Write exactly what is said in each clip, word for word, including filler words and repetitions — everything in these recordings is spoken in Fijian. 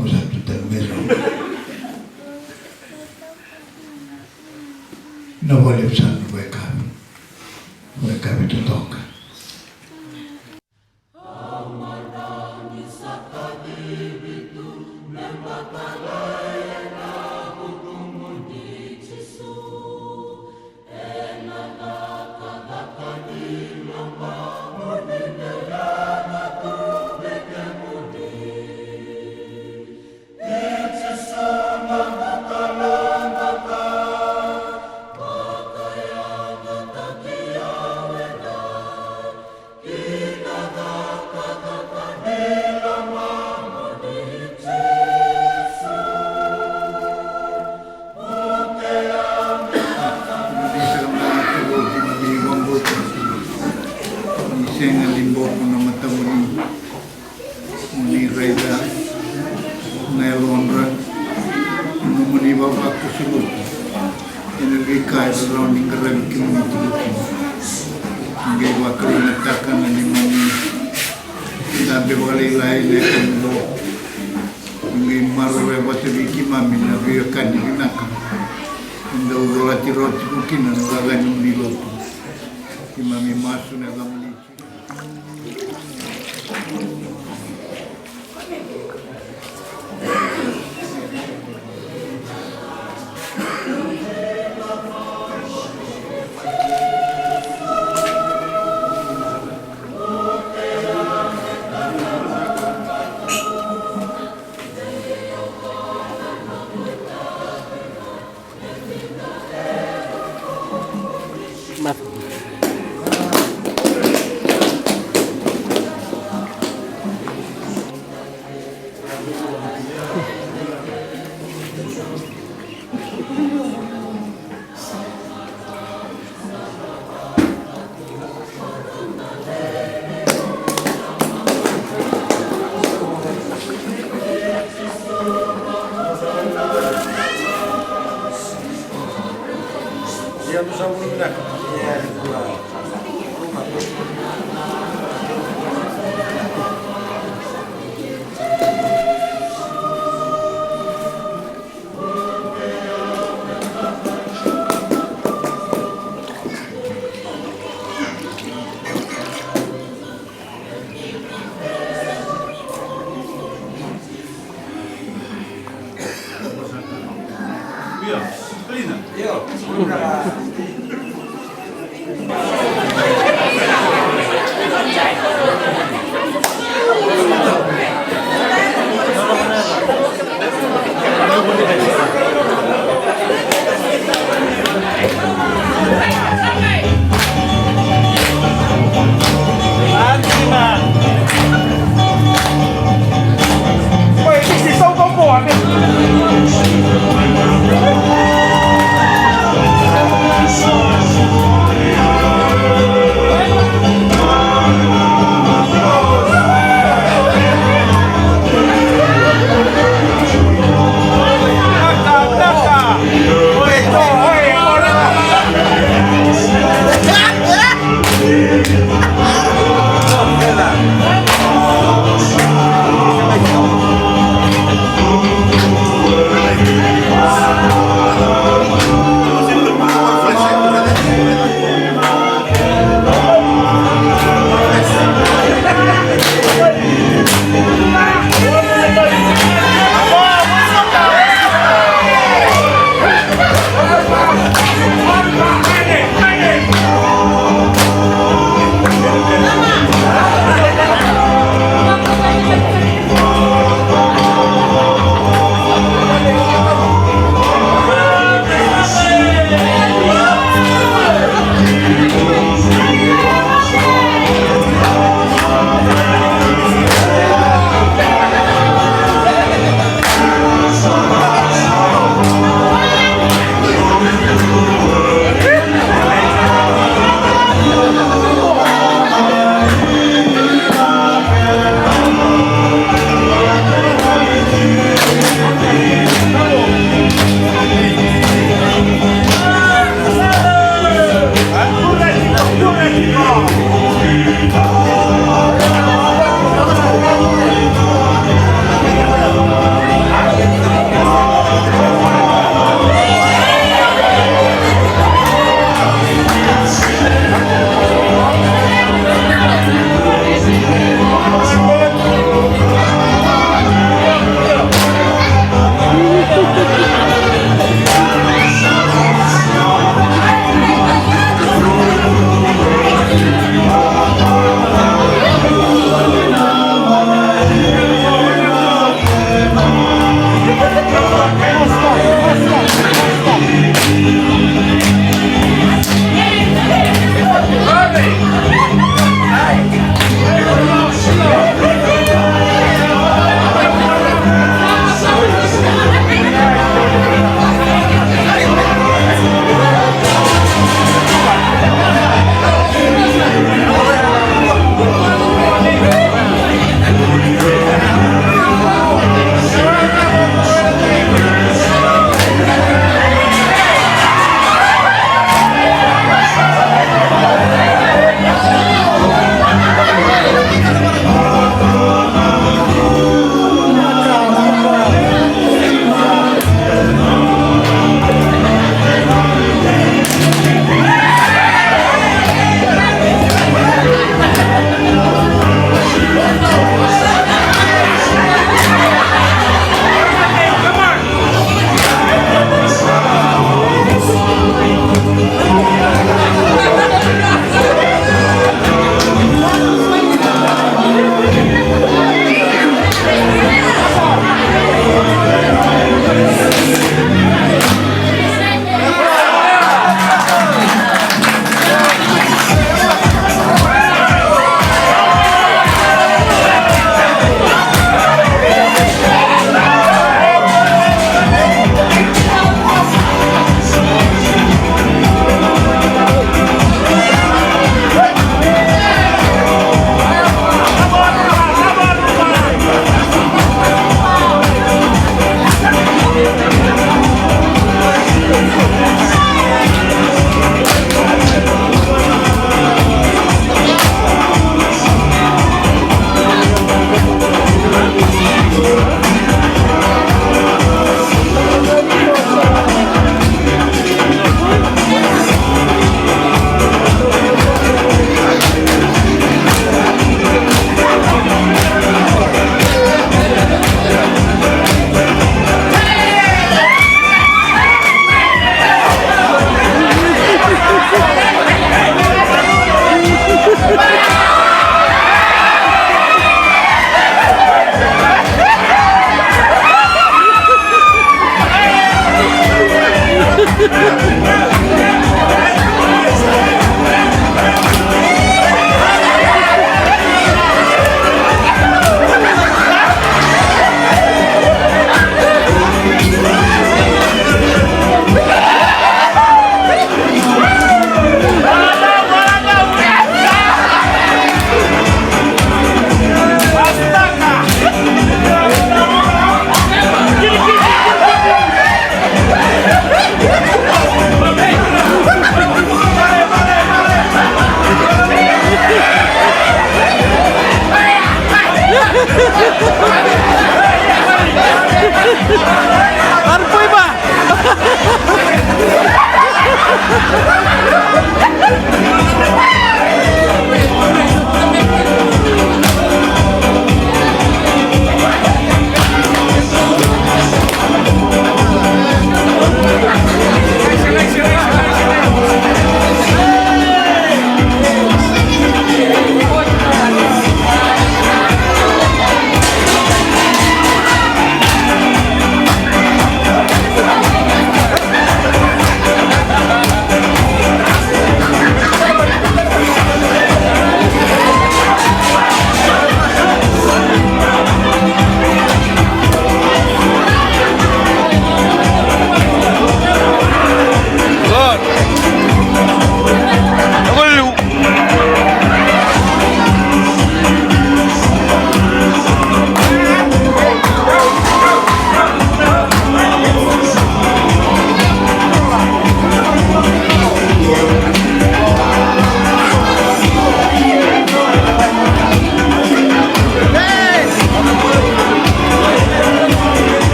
Sa tu tale mai rau. Na vale sa na wake up. Wake up totoka. Ni sega ni boko na matamuni. Mo ni raica na yalodra, mo ni vavakusurutu ena veika e rawa ni qaravi kemuni tiko kina. Qai vakalougatataka na neimami dabe vakalailai na yakavi oqo. Qai maroroya vata vei keimami na veiwekani vinaka e dau colati rawa tiko kina na cakacaka ni nomuni lotu. Keimami masu ena yacamuni.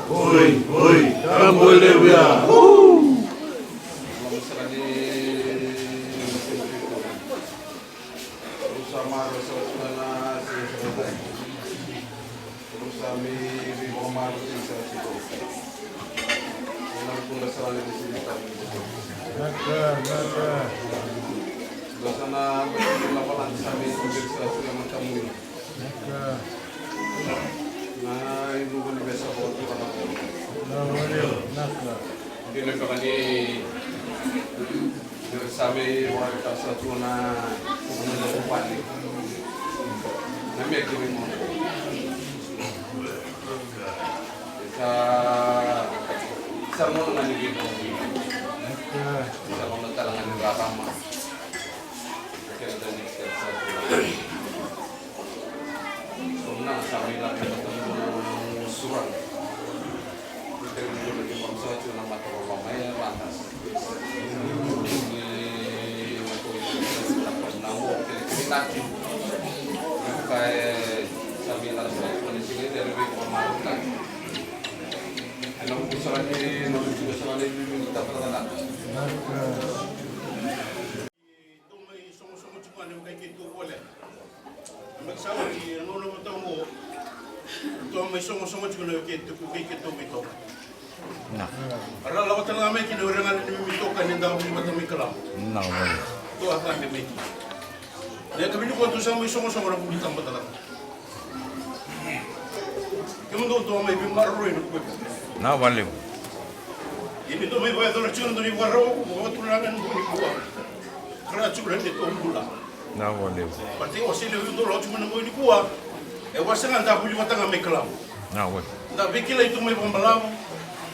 Oi, oi, ka bole via. Naka. Dina beka ni Sa mai vakaraitaka sara tu na, na noqu vale. Na meke ni mono. Sa, sa mono ga ni vei. Sa mono tale ga ni rarama. Kena dani kena sa tu. Dou mai sogosogo tiko ga na vei keitou voleka. Mai sa oti na gauna vata oqo. Dou mai sogosogo tiko na vei keitou, vei keitou mai toka. Na. Ra lako tale ga mai kina o ira ga na neimami toka ni da vuli vata mai Kalamu. Na, vale. Dou a cabe mai kina. Na yakavi nikua dou sa mai sogosogo na vuli tabata cava. Kemudou dou mai veimaroroi na kupe. Na, vale. Ia ni dou mai vakayacora tiko na dou ni vakarau, vakaturaga na dou nikua. Kara tiko na dou bula. Na, vale. Baleta o sega ni dou lako tiko mai na dou nikua. E wasa ga da vuli vata ga mai Kalamu. Na, vale. Da veikilai tu mai vakabalavu.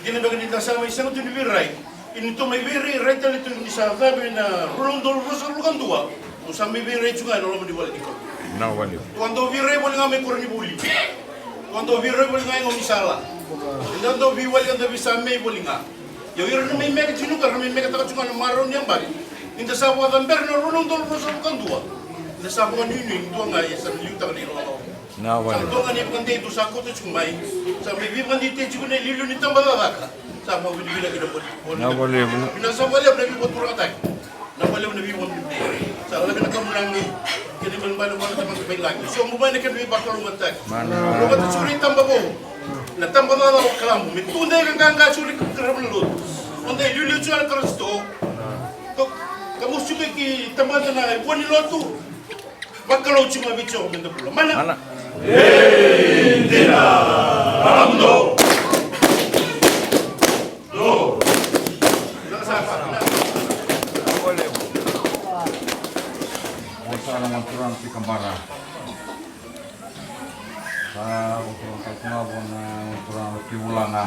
Dina beka ni da sa mai sega tu ni veirai. Ia ni tou mai veirai, rai tale tu ni sa cabe na rua na udolu ruasagavulu ka dua. Tou sa mai veirai tu ga ena loma ni vale ni Kalou. Na, vale. Tou a dau veirai voli ga mai koronivuli. Tou a dau veirai voli ga e gaunisala. Eda dau veiwali, eda veisamei voli ga. Ia o ira na mai meke tiko, ka ra mai meketaka tu ga na marau ni yabaki. Ni da sa vakacabera na rua na udolu ruasagavulu ka dua. Ni da sa vakanuinui ni dua ga e sa na liutaka na ilawalawa. Na, vale. Sa dua ga na ivakadei tou sa kauta tiko mai. Sa mai veivakadeitaki tiko na iliuliu ni tabacakacaka. Sa vakavinavinaka kina voli. Na, vale. Vinaka sa vakalevu na veivakaturagataki. Na vakalevu na veivakavinavinaka. Sa lave na kamunaga. Kena ibalebale vua na Tamada mai lagi. Sobu mai na kena veivakalougatataki. Mana. Lougata tiko na itaba vou. Na tabacakacaka vakalamu. Me tudei ka qaqa tiko na ikarava na lotu. Meda iliuliu tiko na Karisito. Ka, ka mosi tiko ki tabana na ivua ni lotu. Vakalou tiko ga vei Jiova meda bula. Mana. Mana. Ei, dina. Alamudo. Do. Sa na maturaga ti kabara. Sa maturaga ka tuna vua na maturaga ti vulaga.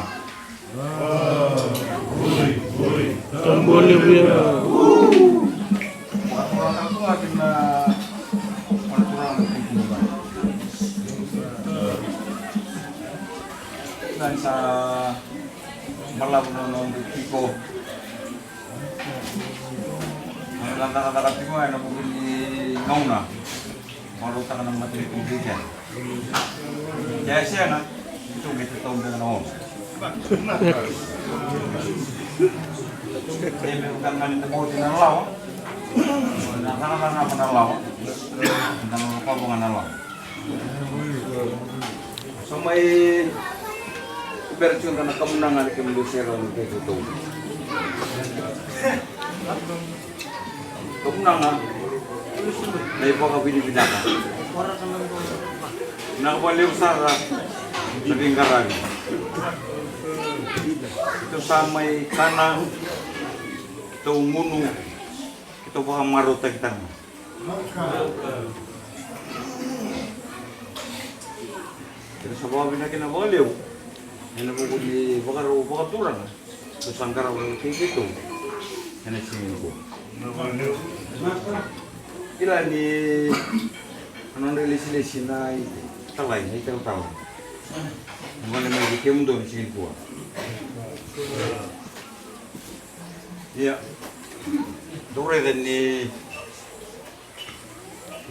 Tabua levu ya. Sa balavu na noqu tiko. Na cakacaka tiko ena vuku ni gauna. Marautaka na matanitu vei keda. Ke sega, keitou qai tatau beka na ono. Ke me vaka ga ni da bauti na lawa, na cakacaka ga na lawa, na lolokava ga na lawa. Sa mai bera tiko ga na kamunaga na kemudou serau na keitou. Kamunaga na ivakavinavinaka. Vinaka vakalevu sara na veiqaravi. Keitou sa mai kana, keitou gunu, keitou vakamarautaki tale ga. Keitou sa vakavinavinaka vakalevu ena vuku ni vakarau vakaturaga. Tou sa qarava na kei keitou ena siga nikua. Kila ni na nodra ilesilesi na italai, na italatala. Gone mai vei kemudou ena siga nikua. Ia, dou raica ni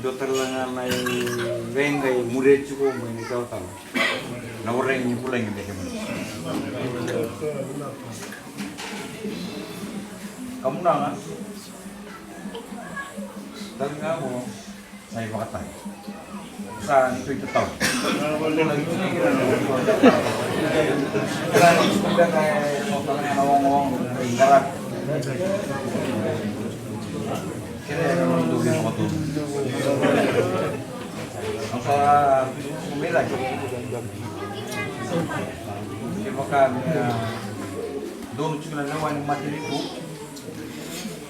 dua tale ga na iqaiqai muria tiko mai na italatala. Na warai ni vulagi me kemuni. Kamunaga. Tale ga qo sa ivakatagi. Sa ni tu itatau. Sa ni tu itatau. Kere na nomu dau vei vakatonu. Au sa mai cake. Kevaka me donu tiko na lewa ni matanitu.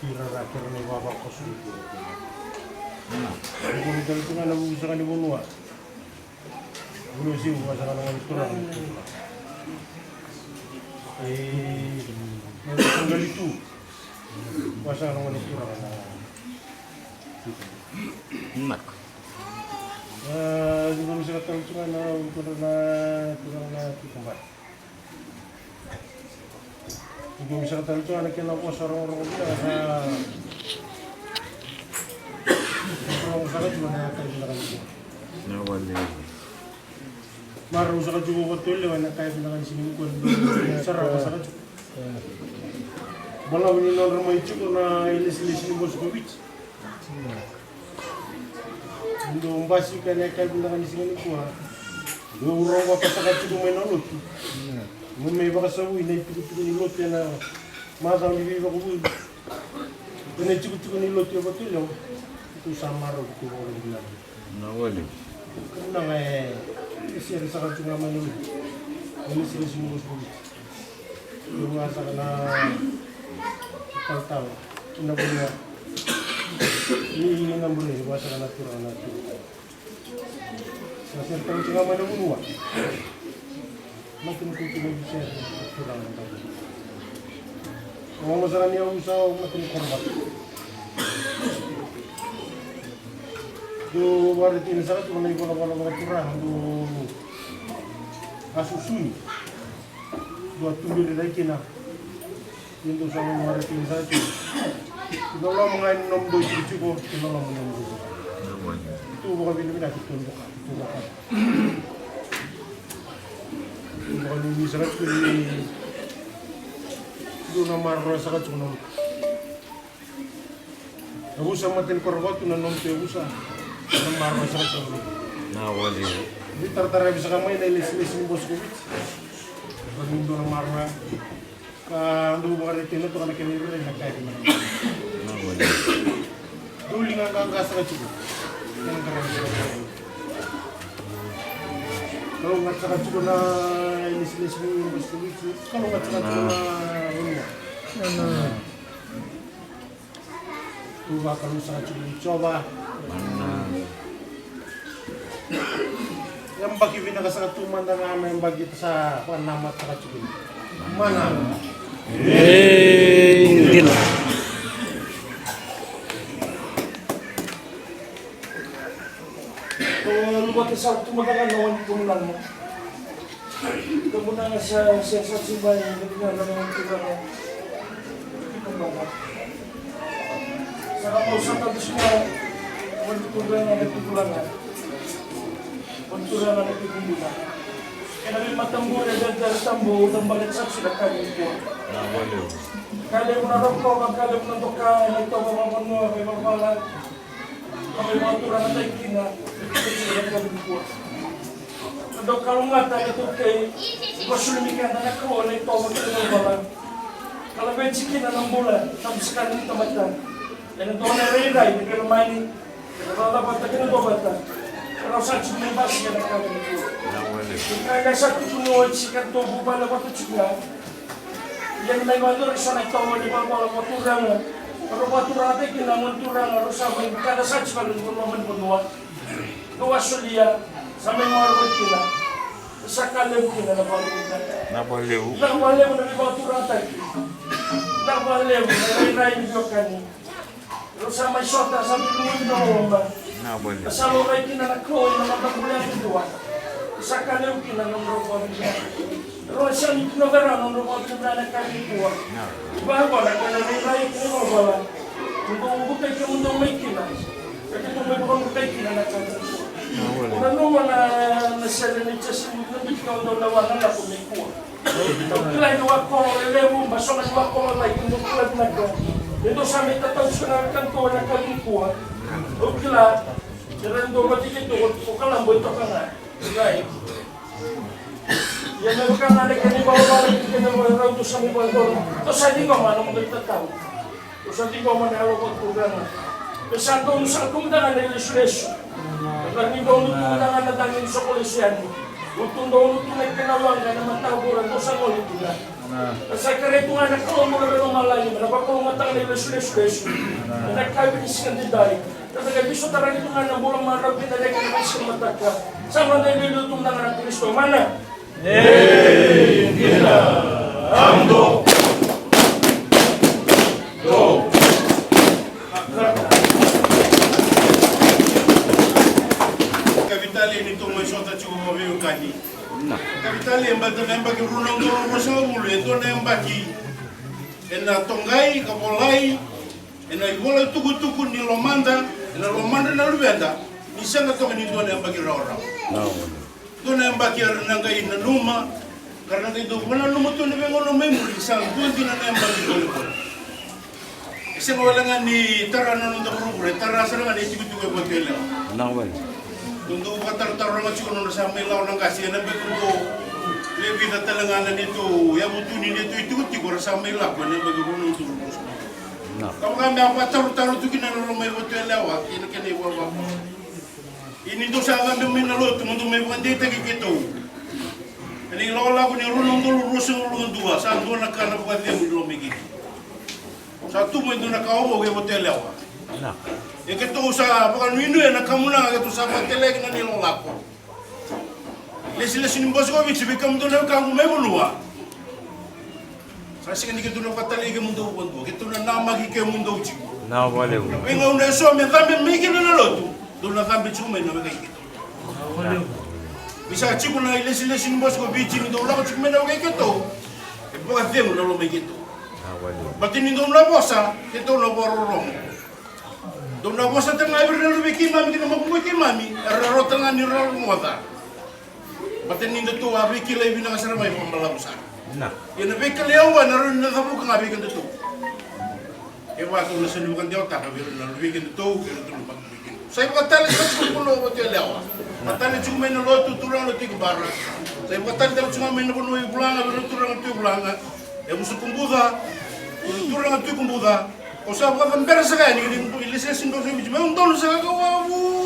Tirara kei ira na ivavakoso. Iko ni tale tu ga na vuku saka ni vanua. Vanua sivu vaka saka na gone turaga. E, na qali tu. Vaka saka na gone turaga na. Naka. A, iko ni saka tale tu ga na, iko na, iko na, iko na. Iko mi saka tale tu ga na kena vosa rogorogo vinaka sa rogorogo saka tiko na yakavi vinaka nikua. Na wale. Marau saka tiko vakatolewa ena yakavi vinaka ni siga nikua ni sarava saka tiko. Balavu ni nodra mai tiko na ilesilesi ni Bosco Beach. Dou basika ena yakavi vinaka ni siga nikua. Dou rogoca saka tiko mai na lotu. Mo mai vakasavui na itukutuku ni lotu ena macawa ni veivakavuvuli. Ena itukutuku ni lotu e Vatulewa. Tou sa marau tiko vakavinavinaka. Na wale. Vinaka e sere saka tiko ga mai na lotu. Ena sere sere ni lotu. Io, vaka saka na talatala, na vanua. Ni, ni na bure, vaka saka na turaga na tu. Sa sere tale tiko ga mai na vanua. Matanitu tiko ni sere na turaga na tu. O ma saka ni au sa o matanitu koro vata. Dou vakaraitaka saka tiko na ivalavala vakaturaga dou a susuni. Dou a tuberi cake kina. Ia dou sa lomagare kina saka tiko. Ki na loma ga ni nomudou itikotiko, ki na loma ni nomudou. Tu vakavinavinaka, tu vaka, tu vaka. Tu vakanuinui saka tiko ni dou na maroroya saka tiko na lotu. Yavusa Matanikorowatu, na nomu tu yavusa. Na marama saka saka. Na wale. Ni tarataravi saka mai na ilesilesi ni Bosco Beach. Ka ni dua na marama. Ka dou vakaraitaka toka na kena irairai na kaya kina. Na wale. Dou liga qaqa saka tiko. Kena qaravi saka tiko. Kalougata saka tiko na ilesilesi ni Bosco Beach. Kalougata saka tiko na vanua. Tu vakalou saka tiko i Jiova. Yabaki vinaka saka tu mada ga na yabaki sa vakanamata saka tiko. Mana. Ei, dina. Ko luvata saka tu mada ga na wani tu mada ga. Ka vuna ga sa, sa, sa tiko mai na vinaka na turaga. Sa ka mau sa tatu sika, wani turaga na turaga. Wani turaga na turaga. Ena veimatabure, vei tabu, tabu na tsaksi na ka ni kua. Ka levu na rokova, ka levu na doka, na itovo vavanua, veivavala. Ka mai vakaturagataki kina na ka nikua. Na dau kalougata na taukei, vakasulumi keda na Kalou ena itovo kei na vala. Ka laveti kina na bula, na busikana ni tamata. Ena dua na irairai ni veilomani, ena cakacaka vata kei na duavata. Ka rau sa tiko mai basika na ka nikua. Ka sa tukuni oti ka dau vuvale vata tiko ga. Ia ni mai vakayacori so na itovo ni valavala vakaturaga. Rau vakaturagataki kina na gone turaga, rau sa mai kada sa tiko na loma ni vanua. Rau a solia, sa mai maroroi kina. Sa ka levu kina na vakaturagataki. Na vakalevu. Na vakalevu na veivakaturagataki. Na vakalevu na rairai ni veiwekani. Rau sa mai sota, sa mai lumuti na loma. Na vakalevu. Sa laurai kina na Kalou ena noda bula yadua. Sa ka levu kina na nodrau vakavinavinaka. Rau sa ni kina vera na nodrau vakavinavinaka ena yakavi nikua. Na. Ivakavakana na rairai kei na ivalavala. Mo dou vukai kemudou mai kina. Ka keitou mai vakavukai kina na yakavi nikua. Na vakalevu. Nanuma na, na sere nei Jese, na bibi kau dau lewa na lako mai kua. Au kila ni wakolo e levu, ma so na ni wakolo lai, kemudou kila vinaka. Ni dou sa mai tatau tiko na wekaqu ena yakavi nikua. Au kila ni ra dau vata kei dou ko Kalabo e toka ga. Right. Ia me vaka ga na kena ivalavala kei na kena ivakarau, dou sa mai vakadodonu. Dou sa ciqoma na nomudou itatau. Dou sa ciqoma na Yalo Vakaturaga. Me sa donu sara tu mada ga na ilesulesu. Ka ni donu tu mada ga na cagi ni soqo lesu yani. Dou donu tu na kena waqa ena matavura, dou sa gole tu ga. Ka sa kerei tu ga na Kalou mai lomalagi me na vakalougatataka na ilesulesu lesu. Ena yakavi ni siga edaidai. Ka sa qai veisotaraki tu ga na bula marau kei na reki ena veisiga mataka. Sa noda iliuliu tu mada ga na Karisito. Mana. Ei, dina, ando. Do. Kavitali ni tou mai sota tiko mo veiwekani. Kavitali e baleta na yabaki rua na udolu ruasagavulu, e dua na yabaki ena toqai ka volai ena ivola tukutuku ni lomada, ena lomada na luveda, ni sega toka ni dua na yabaki rawarawa. Dua na yabaki era na qai nanuma, ka ra na qai dau vakananuma tu ena veigauna mai muri, sa dua dina na yabaki bolebole. E sega wale ga ni tara na noda vuravura, e tara sara ga na itikotiko e Vatuyalewa. Dou dau vakatarotaro ga tiko na nodra sa mai lawa na qase, ena beka dou levica tale ga na neitou yavutu ni neitou itikotiko ra sa mai lako ena beka rua na udolu ruasagavulu. Ka vaka me a vakatarotaro tu kina na loma i Vatuyalewa kei na kena ivalavala. Ia ni dou sa cabe mai na lotu mo dou mai vakadeitaki keitou ena ilakolako ni rua na udolu ruasagavulu ka dua, sa dua na ka na vakacegu ni loma i keitou. Sa tu mai dua na ka vou e Vatuyalewa. Ia keitou sa vakanuinui ena kamunaga keitou sa vakatelea kina na ilakolako. Lesilesi ni Bose ko Viti vei kemudou na wekaqu mai vanua. Sa sega ni keitou na vakatalai kemudou vakadua, keitou na namaki kemudou tiko. Na vakalevu. Veigauna eso me cabe mai kina na lotu, dou na cabe tiko mai na weka i keitou. Ni sa tiko na ilesilesi ni Bose ko Viti ni dou lako tiko mai na weka i keitou, e vakacegu na loma i keitou. Na vakalevu. Baleta ni dou na vosa, keitou na vakarorogo. Dou na vosa tale ga vei ira na luvei keimami kei na makubui keimami, era rauta ga ni ra rogoca. Baleta ni datou a veikilai vinaka sara mai vakabalavu sara. Ia na veikilai au ena rawa ni na cavuka ga vei kedatou. Kevaka tou na sega ni vakadewataka vei ira na luvei kedatou kei iratou na makubui kedatou. Sa ivakatale sara tiko na vanua o Vatuyalewa. Vakatale tiko mai na lotu, turaga na Tui Kubara. Sa ivakatale tale tiko ga mai na vanua i Vulaga vei ira na turaga na Tui Vulaga. E Musa Kubuca, turaga Tui Kubuca. Au sa vakacabera saka yani kina ilesilesi ni Bose ko Viti meu donu saka ka wavura.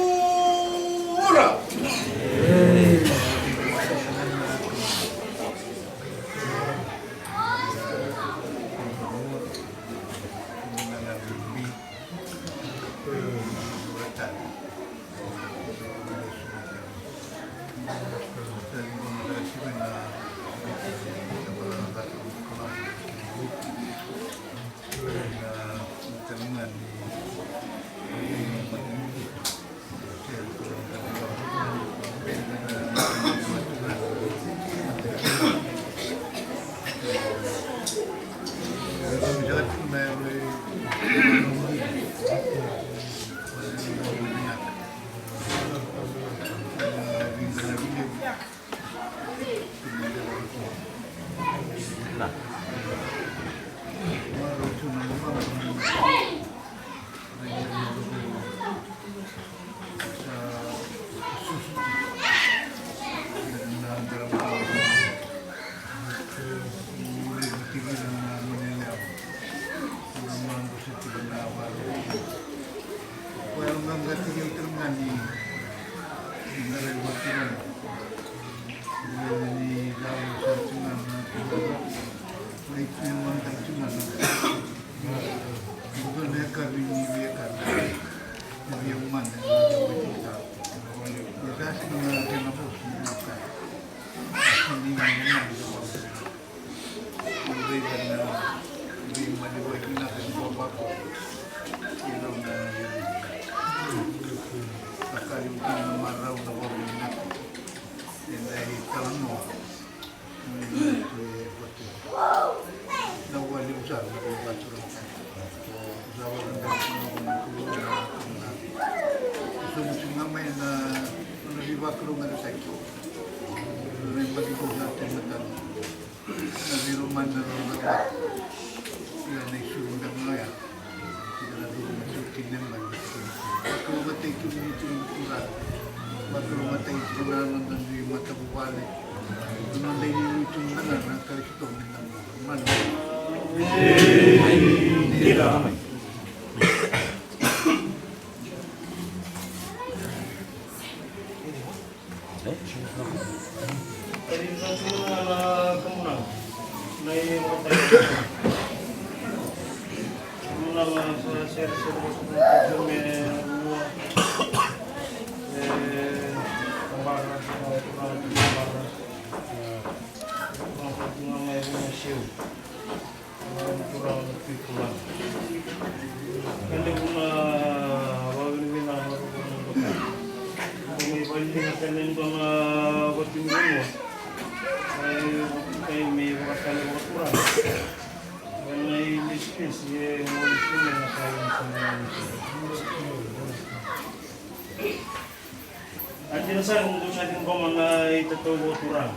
A dina sara ni dou sa ciqoma na itatau vakaturaga.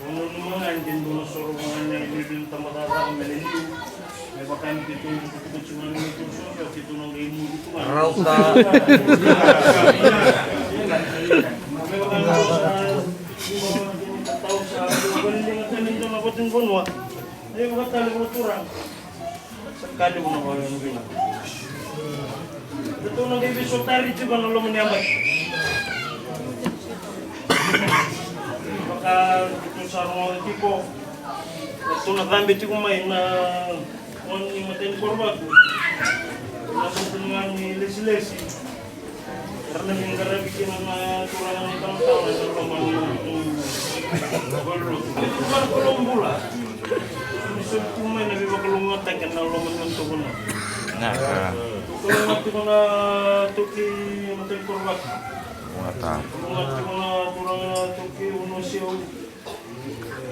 Au nanuma ga ni dou na soro vua na iliuliu ni tabacakacaka me na liu. Me vaka ni keitou tukutuku tiko ga na neitou soqo, keitou na qai muri tu ga. Rauta. Me vaka ni dou sa ciqoma na itatau sa vakaliga tale ni dou na vatu ni vanua. Ni vakatale vakaturaga. Sa ka levu na vakayago vina. Ratou na qai veisotari tiko na loma ni yabaki. Vaka ratou sa rogoca tiko. Ratou na cabe tiko mai na gone ni matai ni koro vatu. Na vuku ga ni lesilesi. Era na veiqaravi kina na turaga na italatala ena loma ni valenilotu. Turaga Kalou bula. Ni soli tu mai na veivakalougatataki ena loma ni noda vanua. Kalougata tiko na taukei matai ni koro vatu. Kalougata tiko na turaga na taukei vanua seu.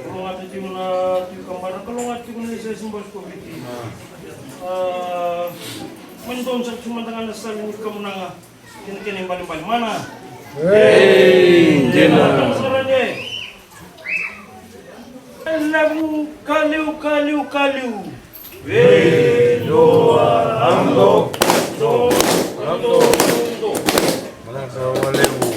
Kalougata tiko na tui kabara, kalougata tiko na ilesilesi ni Bose ko Viti. A, mani donu saka tu mada ga na sala ni kamunaga. Kena, kena ibalebale mana. Ei, dina. Sara de. Levu, kaliu, kaliu, kaliu. Vei Noa ando, ando, ando, ando. Manaka walevu.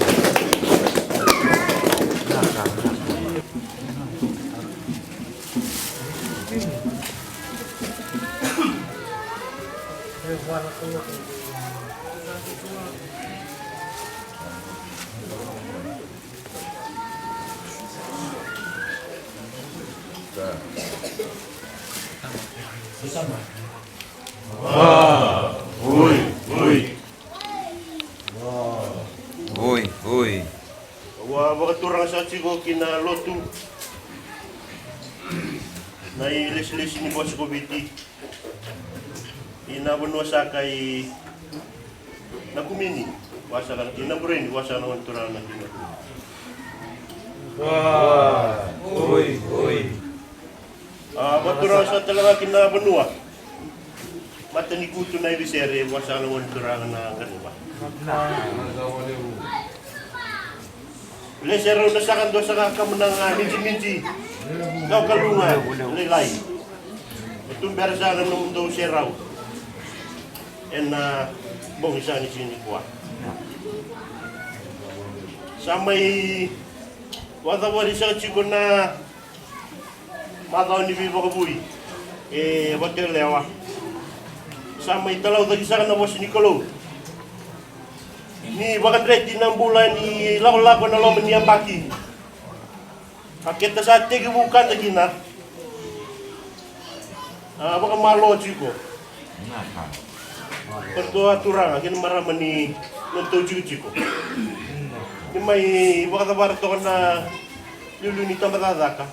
Oi, oi. Oi, oi. Au a vakaturaga saka tiko ki na lotu na ilesilesi ni Bose ko Viti. Ina vanua saka i Nakumini, vua saka i Nabureni, vua saka na gone turaga na Kina. Oi, oi. A, vakaturaga saka tale ga ki na vanua Matanikutu na Ivisere, vua saka na gone turaga na Qariva. Lesi rau na saka, dua saka kamunaga midimidi. Kau kaluga lailai. E tubera saka na nomudou serau ena bogi saka ni siga nikua. Sa mai vakacavari saka tiko na macawa ni veivakavoui e Vatuyalewa. Sa mai talaucaki saka na vosa ni Kalou ni vakadreti na bula ni lakolako ena loma ni yabaki. A keta sa tekivu kada kina. A, vakamalo tiko. Karatou a turaga kei na marama ni nodatou tikotiko. Ni mai vakacavara toka na liuliu ni tabacakacaka.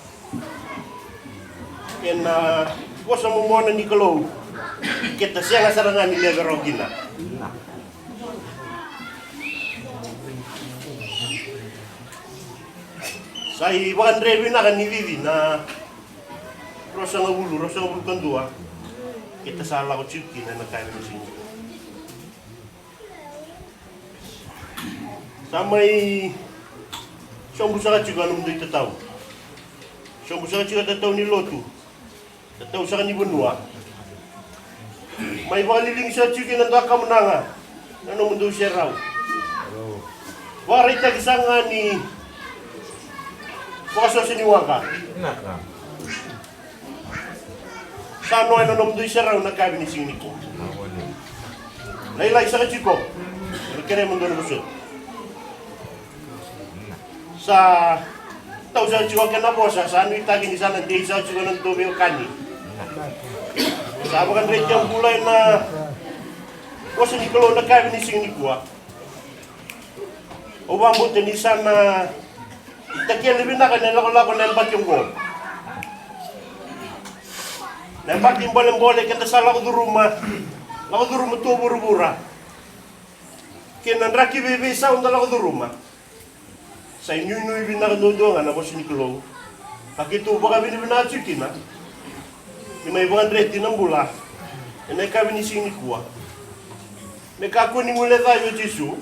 Kei na vosa momona ni Kalou. Keta sega sara ga ni leve rawa kina. Sa ivakadre vinaka ni cici na ruasagavulu, ruasagavulu ka dua. Keta sa lako tiko kina na kai na siga. Sa mai sobu saka tiko na nomudou itatau. Sobu saka tiko na tatau ni lotu. Tatau saka ni vanua. Mai vakaliligi saka tiko kina dua kamunaga na nomudou serau. Vakaraitaki saka ga ni vakasoso ni waqa. Sa no ena nomudou iserau na kavi ni siga nikua. Lailai saka tiko. Ena kere mo dou na vosoti. Sa tau saka tiko kena vosa, sa nuitaki ni sa na dei saka tiko na dou veiwekani. Sa vakadreti a bula ena vosa ni Kalou na kavi ni siga nikua. Au vakabauta ni sa na takele vinaka na ilakolako na yabaki oqo. Na yabaki bolebole keda sa lako curuma, lako curuma tu vuravura. Kei na draki veiveisau da lako curuma. Sa inuinui vinaka duadua ga na vosa ni Kalou. Ka keitou vakavinavinaka tiko kina. Ni mai vakadreti na bula. Ena yakavi ni siga nikua. Me kakua ni guilecavi o Jisu.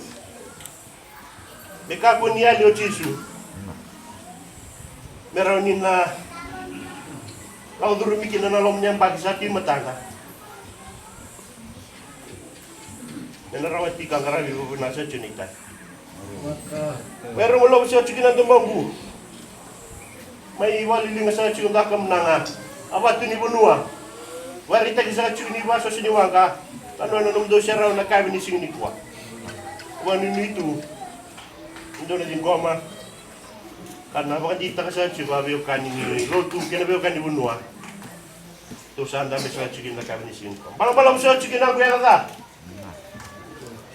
Me kakua ni yali o Jisu. Me rawa ni na lako curumi kina na loma ni yabaki sa tu e matada. Me na rawati ka qaravi vavuna sa tiko na itaki. Mai rogo lovo sa tiko na domoqu. Mai valiliga saka tiko na kamunaga. A vatu ni vanua. Vakaraitaki saka tiko ni vasoso ni waqa. Ka nona nomudou serau na kavi ni siga nikua. Vanuinui tu. Dou na ciqoma. Ka na vakadeitaka saka tiko a veiwekani ni lotu kei na veiwekani vanua. Tou sa dabe saka tiko na kavi ni siga nikua. Balabalavu saka tiko na qu yaga ca.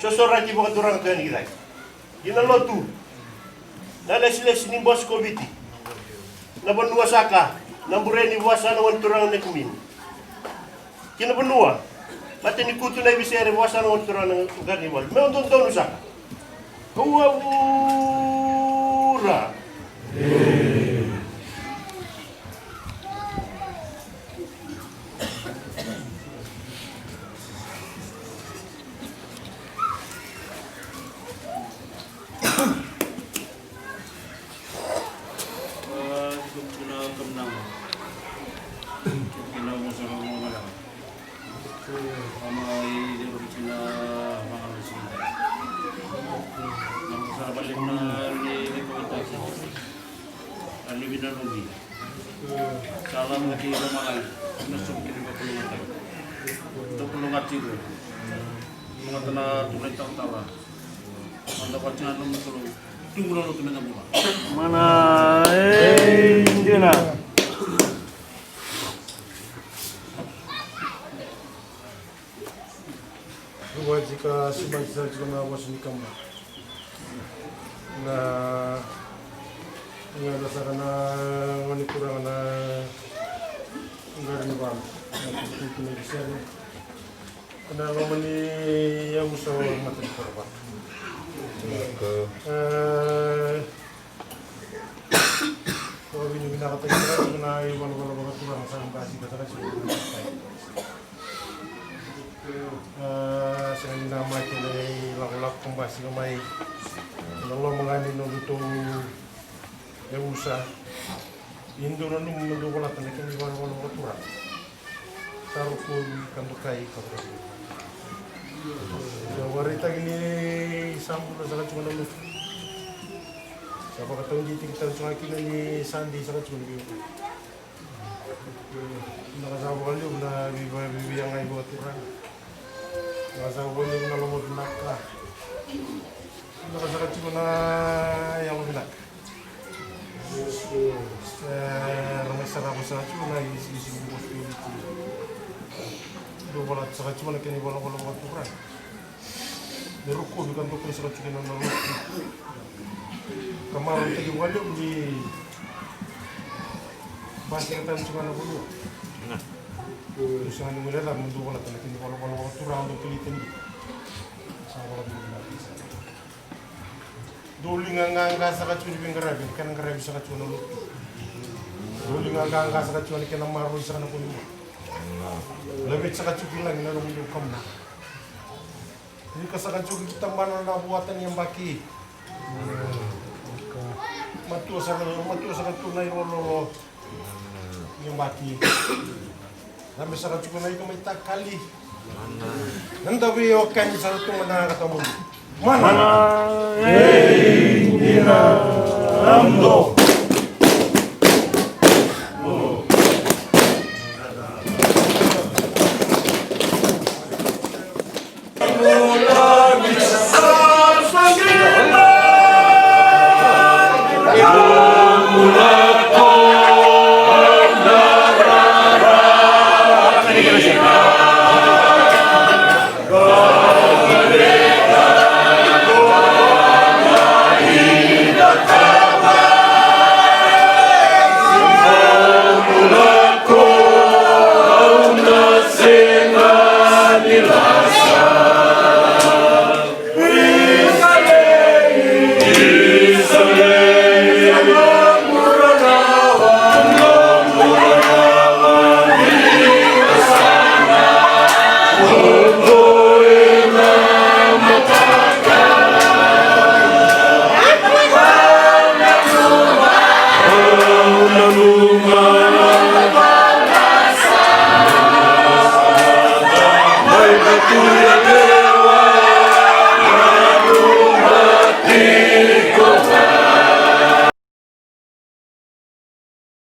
Sosoraki vakaturaga tu yani ki cake. Ki na lotu. Na lesilesi ni bose ko Viti. Na vanua saka. Na bure ni vosa na gone turaga na kumini. Ki na vanua. Mate ni kutu na ivisere vosa na gone turaga na Karnival. Me o dodonu saka. Kau a vura. Sa lama ki Vamalai, na sobu kina vakalougatataki. Vakalougatataki tiko. Vakalougatataki na tuna italatala. Mada vakatikina na nomu Kalou. Tubu na lotu me na bula. Mana, e, dina. Vakatika simaki sara tiko na vosa ni kama. Na, na saka na gone turaga na Qari ni Vale. Na tututu na Visele. Na loma ni yavusa o Mata ni Korovata. E, Ko vini vinakataki saka tiko na ivalavala vakaturaga sa basika saka tiko. A, sega ni namaki na ilakolako ko basika mai. Na loma ga ni nodratou yavusa. Ni dou nanuma mo dou volata na kena ivalavala vakaturaga. Sa rokovi ka dokai ka rokovi. Sa vakaraitaki ni sa bula saka tiko na lotu. Sa vakataudeitaki tale tiko ga kina ni sa dei saka tiko na veiwekani. Vinaka saka vakalevu na veiva-, veiviagai vakaturaga. Vinaka saka vakalevu na loma vinaka. Vinaka saka tiko na yalo vinaka. E, ra mai sarava saka tiko na isilisi ni Bose ko Viti. Dou volata saka tiko na kena ivalavala vakaturaga. Me rokovi ka dokai saka tiko na nona lotu. Ka marautaki vakalevu ni basika tale tiko na vanua. Dou saka ni guilecava mo dou volata na kena ivalavala vakaturaga dou kilai tani. Sa volata ni Dou liga qaqa saka tiko ni veiqaravi, na kena qaravi saka tiko na lotu. Dou liga qaqa saka tiko na kena maroroi saka na koniwa. Laveti saka tiko ki lagi na nomudou kamunaga. Ni ka saka tiko ki tabana na vuata ni yabaki. Matua saka, matua saka tu na ilololo. Ni yabaki. Cabe saka tiko na ika mai takali. Na dauveiwekani saka tu mada na ka tamudu. Mana. Mana. Ei, dina. Amdo.